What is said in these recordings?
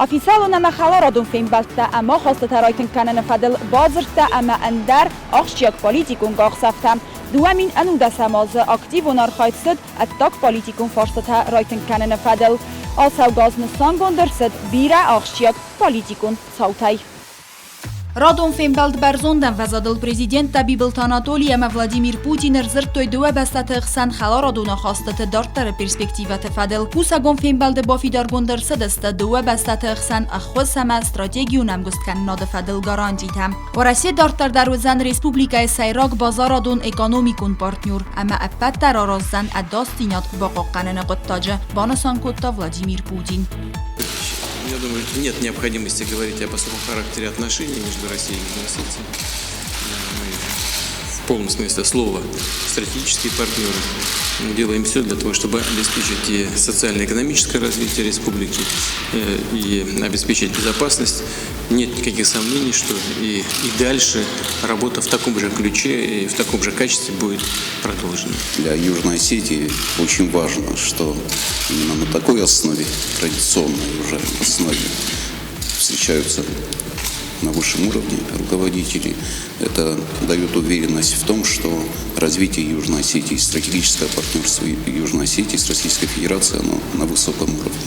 Официалон ӕмӕ хӕларадон фембӕлдтӕ ӕмӕ ахастытӕ райтынг кӕныны фӕдыл бадзырдтӕ ӕмӕ ӕндӕр ахсджиаг политикон къахдзӕфтӕ. 2011 азы активон архайд цыд ӕддагполитикон фарстытӕ райтынг кӕныны фӕдыл. Ацӕугӕ аз нысангонд ӕрцыд бирӕ ахсджиаг политикон цаутӕй. Радон фембӕлд бӕрзонд ӕмвӕзадыл президенттӕ Бибылты Анатолий ӕмӕ Владимир Путин ӕрдзырдтой дыууӕ бӕстӕты хсӕн хӕларадон ахастыты дарддӕры перспективӕты фӕдыл. Кусӕгон фембӕлды бафидаргонд ӕрцыдысты дыууӕ бӕстӕты хсӕн ӕххуыс ӕмӕ стратегион ӕмгуысткӕнынады фӕдыл гарантитӕ. Уӕрӕсе дарддӕр дӕр уыдзӕн республикӕйы сӕйраг базарадон-экономикон партнер ӕмӕ ӕппӕт дӕр араздзӕн ӕдасдзинад бахъахъхъӕныны хъуыддаджы, банысан кодта Владимир Путин. Я думаю, нет необходимости говорить об особом характере отношений между Россией и Южной Осетией. Мы в полном смысле слова стратегические партнеры. Мы делаем все для того, чтобы обеспечить и социально-экономическое развитие республики, и обеспечить безопасность. Нет никаких сомнений, что и дальше работа в таком же ключе и в таком же качестве будет продолжена. Для Южной Осетии очень важно, что именно на такой основе, традиционной уже основе, встречаются на высшем уровне руководители. Это дает уверенность в том, что развитие Южной Осетии, стратегическое партнерство Южной Осетии с Российской Федерацией, оно на высоком уровне.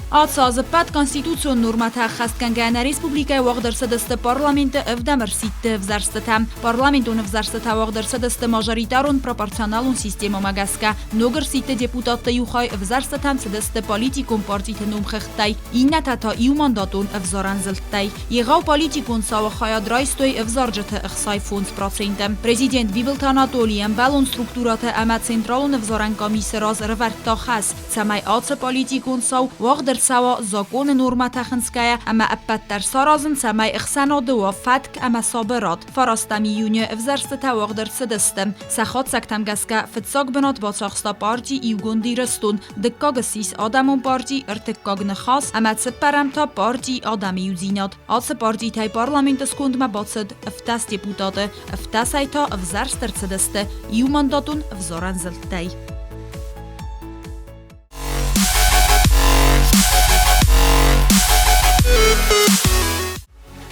Ацы азы ӕппӕт конституцион нормӕтӕ ӕххӕстгӕнгӕ нӕ республикӕйы уагъд ӕрцыдысты парламенты ӕвдӕм ӕрсидты ӕвзӕрстытӕ. Парламентон ӕвзӕрстытӕ уагъд ӕрцыдысты мажоритарон-пропорционалон системӕмӕ гӕсгӕ. Ног ӕрсидты депутатты иу хай ӕвзӕрстытӕм цыдысты политикон партиты номхыгъдтӕй, иннӕтӕ та иумандатон ӕвзарӕн зылдтӕй. Егъау политикон цауы хайад райстой ӕвзарджыты 65%. Президент Бибылты Анатолий ӕмбӕлон структурӕтӕ ӕмӕ Централон ӕвзарӕн къамисы раз ӕрӕвӕрдта хӕс, цӕмӕй ацы политикон цау уагъд ӕрцӕуа законы нормӕтӕ хынцгӕйӕ ӕмӕ ӕппӕт дӕр саразын, цӕмӕй ӕхсӕнады уа фӕтк ӕмӕ сабырад. Фарастӕм июны ӕвзӕрстытӕ уагъд ӕрцыдысты. Сӕ хатдзӕгтӕм гӕсгӕ фыццаг бынат бацахста парти Иугонд Ирыстон, дыккаг ссис Адӕмон парти, ӕртыккаг Ныхас ӕмӕ цыппӕрӕм та парти Адӕмы иудзинад. Ацы партитӕй парламенты скондмӕ бацыд 17 депутаты, ӕвддӕсӕй та ӕвзӕрст ӕрцыдысты иумандатон ӕвзарӕн зылдтӕй.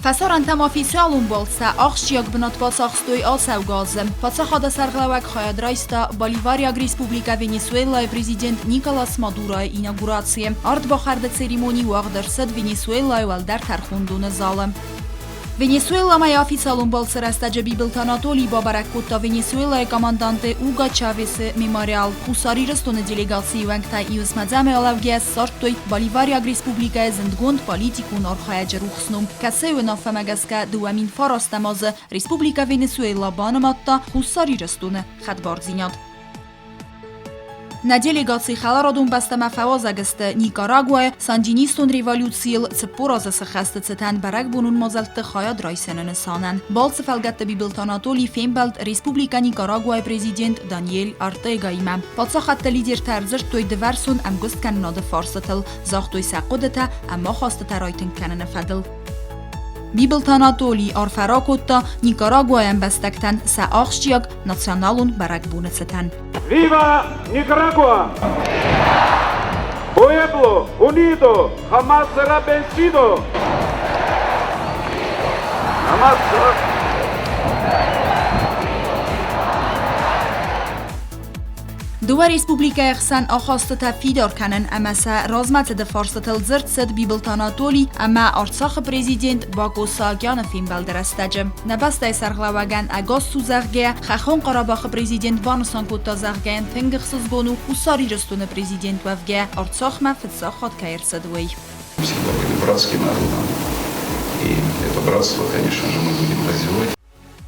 Фӕсарӕнтӕм официалон балцтӕ ахсджиаг бынат бацахстой ацӕугӕ азы. Паддзахады сӕргълӕууӕг хайад райста Боливариаг Республикӕ Венесуэлайы президент Николас Мадуройы инаугурацийы. Ардбахӕрды церемони уагъд ӕрцыд Венесуэлайы уӕлдӕр тӕрхондоны залы. Венесуэламӕ официалон балцы рӕстӕджы Бибылты Анатолий бабӕрӕг кодта Венесуэлайы команданты Уго Чавесы мемориал. Хуссар Ирыстоны делегацийы уӕнгтӕ Иосмӕдзӕмӕ алӕугӕйӕ ссардтой Боливариаг республикӕйы зындгонд политикон архайӕджы рухс ном, кӕцыйы уынаффӕмӕ гӕсгӕ 2009 азы Республикӕ Венесуэла банымадта Хуссар Ирыстоны хӕдбардзинад. Нӕ делегаци хӕларадон бӕстӕмӕ фӕуазӕг сты Никарагуайы сандинистон революцийыл 40 азы сыххӕсты цытӕн бӕрӕгбонон мадзӕлтты хайад райсыны нысанӕн. Балцы фӕлгӕтты Бибылты Анатолий фембӕлд Республикӕ Никарагуайы президент Даниэль Ортегаимӕ. Паддзахадты лидертӕ ӕрдзырдтой дывӕрсон ӕмгуысткӕнынады фарстытыл, загътой сӕ хъуыдытӕ ӕмӕ ахастытӕ райтынг кӕныны фӕдыл. Бибылты Анатолий арфӕ ракодта Никарагуайы ӕмбӕстӕгтӕн сӕ ахсджиаг националон бӕрӕгбоны цытӕн. Viva Nicaragua! Pueblo unido jamás será vencido! Jamás será... Дыууӕ республикӕйы хсӕн ахастытӕ фидар кӕнын ӕмӕ сӕ размӕцыды фарстытыл дзырд цыд Бибылты Анатоли ӕмӕ Арцахы президент Бако Саакяны фембӕлды рӕстӕджы. Нӕ бӕстӕйы сӕргълӕууӕгӕн ӕгас цу, зӕгъгӕ, Хӕххон Къарабахы президент банысан кодта, зӕгъгӕ, йын тынг ӕхсызгон у Хуссар Ирыстоны президент уӕвгӕ, Арцахмӕ фыццаг хатт кӕй ӕрцыд, уый. Всегда были братским народом. И это братство, конечно же, мы будем развивать.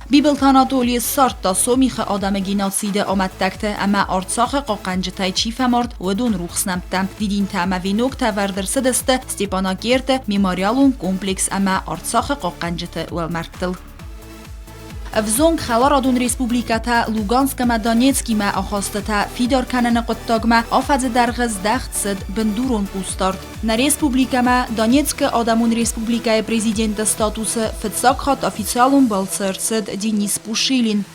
Бибылты Анатоли ссардта Сомихы адӕмы геноциды амӕттӕгты ӕмӕ Арцахы хъахъхъӕнджытӕй чи фӕмард, уыдон рухс нӕмттӕ. Дидинтӕ ӕмӕ веноктӕ ӕвӕрд ӕрцыдысты Степанакерты мемориалон комплекс ӕмӕ Арцахы хъахъхъӕнджыты уӕлмӕрдтыл. Ӕвзонг хӕларадон республикӕтӕ Луганск ӕмӕ Донецкимӕ ахастытӕ фидар кӕныны хъуыддагмӕ афӕдзы дӕргъы здӕхт цыд бындурон хъусдард. Нӕ республикӕмӕ Донецкы Адӕмон Республикӕйы президенты статусы фыццаг хатт официалон балцы ӕрцыд Денис Пушилин.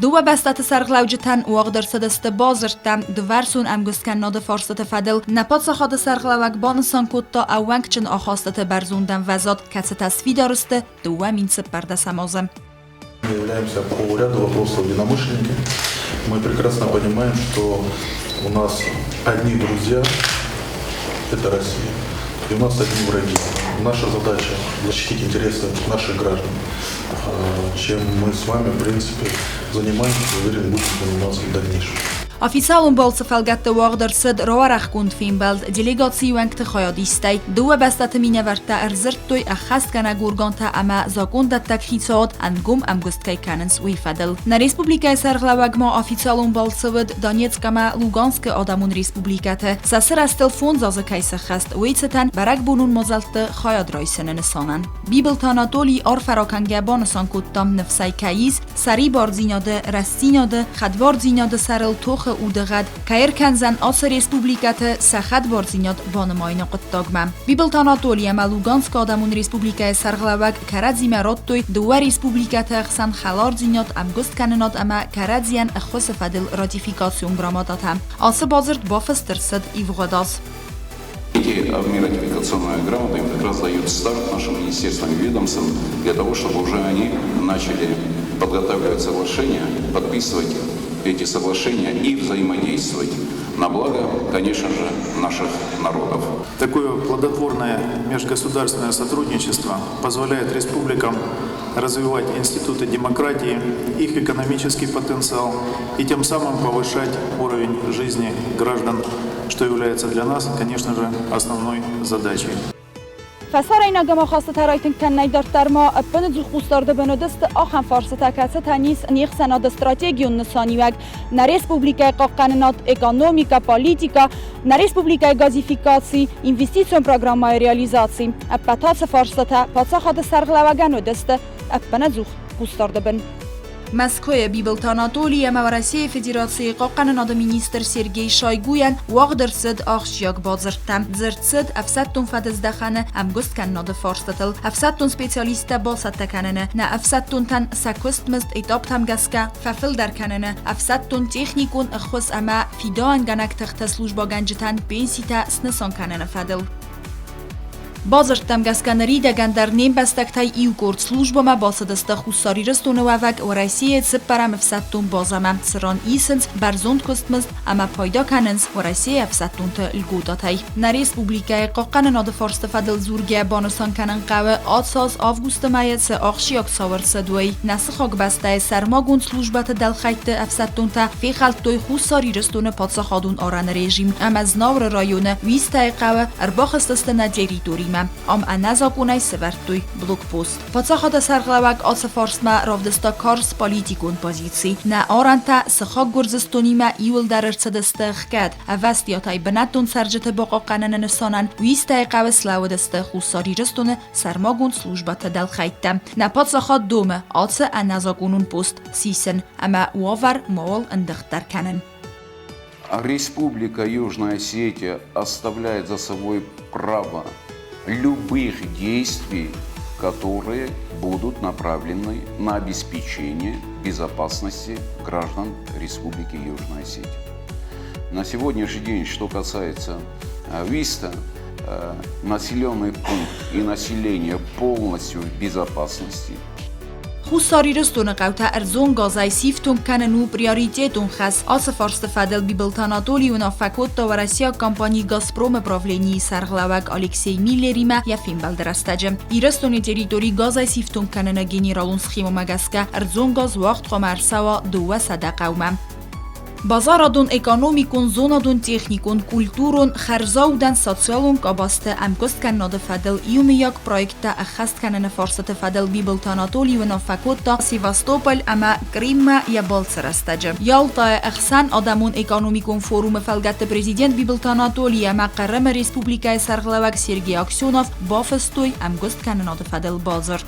Дыууӕ бӕстӕты сӕргълӕуджытӕн уагъд ӕрцыдысты бадзырдтӕ дывӕрсон ӕмгуысткӕнынады фарстыты фӕдыл. Нӕ паддзахады сӕргълӕууӕг банысан кодта ӕууӕнкджын ахастыты бӕрзонд ӕмвӕзад, кӕцытӕ сфидар сты 2014 азы. Мы являемся по ряду вопросов единомышленники. Мы прекрасно понимаем, что у нас одни друзья – это Россия, и у нас одни враги. Наша задача – защитить интересы наших граждан, чем мы с вами, в принципе, занимаемся, уверен, будем заниматься в дальнейшем. Официалон балцы фӕлгӕтты уагъд ӕрцыд рауӕрӕхгонд фембӕлд делегацийы уӕнгты хайадистӕй. Дыууӕ бӕстӕты минӕвӕрттӕ ӕрдзырдтой ӕххӕстгӕнӕг органтӕ ӕмӕ закондӕттӕг хицауад ӕнгом ӕмгуыст кӕй кӕнынц, уый фӕдыл. Нӕ республикӕйы сӕргълӕууӕг ма официалон балцы уыд Донецк ӕмӕ Луганскы адӕмон республикӕты. Сӕ сырӕзтыл фондз азы кӕй сӕххӕст, уый цытӕн бӕрӕгбонон мадзӕлтты хайад райсыны нысанӕн. Бибылты Анатолий арфӕ ракӕнгӕ банысан кодта, ныфсӕй кӕй ис, сӕрибардзинады, рӕстдзинады, хӕдбардзинады сӕрыл тохы удыгъӕд кӕй ӕркӕндзӕн ацы республикӕты сӕ хӕдбардзинад банымайыны хъуыддагмӕ. Бибылты Анатолий ӕмӕ Луганскы Адӕмон Республикӕйы сӕргълӕууӕг кӕрӕдзимӕ радтой дыууӕ республикӕты ӕхсӕн хӕлардзинад, ӕмгуысткӕнынад ӕмӕ кӕрӕдзийӕн ӕххуысы фӕдыл ратификацион грамотатӕ. Ацы бадзырд бафыст ӕрцыд ивгъуыд аз. Эти ратификационные грамоты им как раз дают старт нашим министерствам и ведомствам для того, чтобы уже они начали подготавливать соглашения, подписывать эти соглашения и взаимодействовать на благо, конечно же, наших народов. Такое плодотворное межгосударственное сотрудничество позволяет республикам развивать институты демократии, их экономический потенциал и тем самым повышать уровень жизни граждан, что является для нас, конечно же, основной задачей. Фӕсарӕйнаг ӕмахастытӕ райтынг кӕнынӕй дарддӕр ма ӕппынӕдзух хъусдарды бын уыдысты ахӕм фарстытӕ, кӕцытӕн ис не хсӕнады стратегион нысаниуӕг: нӕ республикӕйы хъахъхъӕнынад, экономикӕ, политикӕ, нӕ республикӕйы газификаци, инвестицион программӕйы реализаци. Ӕппӕт ацы фарстытӕ паддзахады сӕргълӕууӕгӕн уыдысты ӕппынӕдзух хъусдарды бын. Мӕскуыйы Бибылты Анатолий ӕмӕ Уӕрӕсейы Федерацийы хъахъхъӕнынады министр Сергей Шойгуйӕн уагъд ӕрцыд ахсджиаг бадзырдтӕ. Дзырд цыд ӕфсӕддон фӕдыздӕхӕны ӕмгуысткӕнынады фарстытыл, ӕфсӕддон специалисттӕ бацӕттӕ кӕныны, нӕ ӕфсӕддонтӕн сӕ куыстмызд этаптӕм гӕсгӕ фӕфылдӕр кӕныны, ӕфсӕддон-техникон ӕххуыс ӕмӕ фидауӕнгӕнӕг тыхты службӕгӕнджытӕн пенситӕ снысан кӕныны фӕдыл. Бадзырдтӕм гӕсгӕ ныридӕгӕн дӕр не мбӕстӕгтӕй иу къорд службӕмӕ бацыдысты Хуссар Ирыстоны уӕвӕг Уӕрӕсейы цыппӕрӕм ӕфсӕддон базӕмӕ, цыран исынц бӕрзонд куыстмызд ӕмӕ пайда кӕнынц Уӕрӕсейы ӕфсӕддонты льготӕтӕй. Нӕ республикӕйы хъахъхъӕнынады фарсты фӕдыл дзургӕ банысан кӕнын хъӕуы, ацы аз августы мӕйы цы ахсджиаг цау ӕрцыд, уый. Нӕ сыхаг бӕстӕйы сӕрмагонд службӕты дӕлхӕйтты ӕфсӕддонтӕ фехӕлдтой Хуссар Ирыстоны паддзахадон арӕны режим ӕмӕ Знауыры районы Уистӕйы хъӕуы ӕрбахызтысты нӕ территоримӕ. Ам ӕнӕзакъонӕй сӕвӕрдтой блокпост. Паддзахады сӕргълӕууӕг ацы фарстмӕ равдыста карз политикон позици. Нӕ арӕнтӕ сыхаг Гуырдзыстонимӕ иуылдӕр ӕрцыдысты ӕхгӕд. Ӕвӕстиатӕй бынӕттон цӕрджыты бахъахъхъӕныны нысанӕн Уистӕйы хъӕуы слӕууыдысты Хуссар Ирыстоны сӕрмагонд службӕты дӕлхӕйттӕ. Нӕ паддзахад домы ацы ӕнӕзакъонон пост сисын ӕмӕ уавӕр мауал ӕндыгъддӕр кӕнын. Республика Южная Осетия оставляет за собой право любых действий, которые будут направлены на обеспечение безопасности граждан Республики Южная Осетия. На сегодняшний день, что касается Виста, населенный пункт и население полностью в безопасности. Хуссар Ирыстоны хъӕутӕ ӕрдзон газӕй сифтонг кӕнын у приоритетон хӕс. Ацы фарсты фӕдыл Бибылты Анатолий уынаффӕ кодта уӕрӕсейаг компани «Газпром»-ы правленийы сӕргълӕууӕг Алексей Миллеримӕ йӕ фембӕлды рӕстӕджы. Ирыстоны территори газӕй сифтонг кӕныны генералон схемӕмӕ гӕсгӕ ӕрдзон газ уагъд хъуамӕ ӕрцӕуа 200 хъӕумӕ. Базарадон-экономикон, зонадон-техникон, культурон, хӕрзаудӕн, социалон къабӕзты ӕмгуысткӕнынады фӕдыл иумӕйаг проекттӕ ӕххӕст кӕныны фарстыты фӕдыл Бибылты Анатолий уынаффӕ кодта Севастополь ӕмӕ Крыммӕ йӕ балцы рӕстӕджы. Ялтайы ӕхсӕнадӕмон экономикон форумы фӕлгӕтты президент Бибылты Анатолий ӕмӕ Хъырымы республикӕйы сӕргълӕууӕг Сергей Аксенов бафыстой ӕмгуысткӕнынады фӕдыл бадзырд.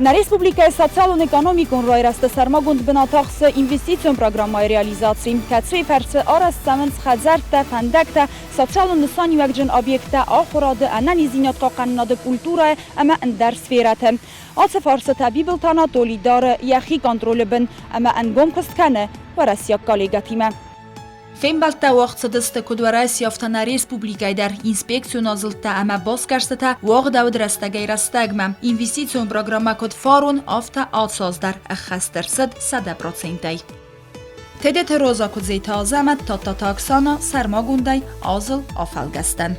Нӕ республикӕйы социалон-экономикон райрӕзты сӕрмагонд бынат ахсы инвестицион программӕйы реализаци, кӕцыйы фӕрцы арӕзт цӕуынц хӕдзӕрттӕ, фӕндӕгтӕ, социалон нысаниуӕгджын объекттӕ, ахуырады, ӕнӕниздзинад хъахъхъӕнынады, культурӕйы ӕмӕ ӕндӕр сферӕты. Ацы фарстытӕ Бибылты Анатоли дары йӕхи контролы бын ӕмӕ ӕнгом куыст кӕны уӕрӕсейаг коллегӕтимӕ. Фембӕлдтӕ уагъд цыдысты куыд Уӕрӕсе, афтӕ нӕ республикӕйы дӕр. Инспекцион азылдтӕ ӕмӕ басгӕрстытӕ уагъдӕуыд рӕстӕгӕй-рӕстӕгмӕ. Инвестицион программӕ куыд фарон, афтӕ ацы аз дӕр ӕххӕст ӕрцыд 100%-ӕй. Тедеты Роза Куыдзеты Азӕмӕт, Тадтаты Оксана, сӕрмагондӕй Азыл афӕлгӕстӕн.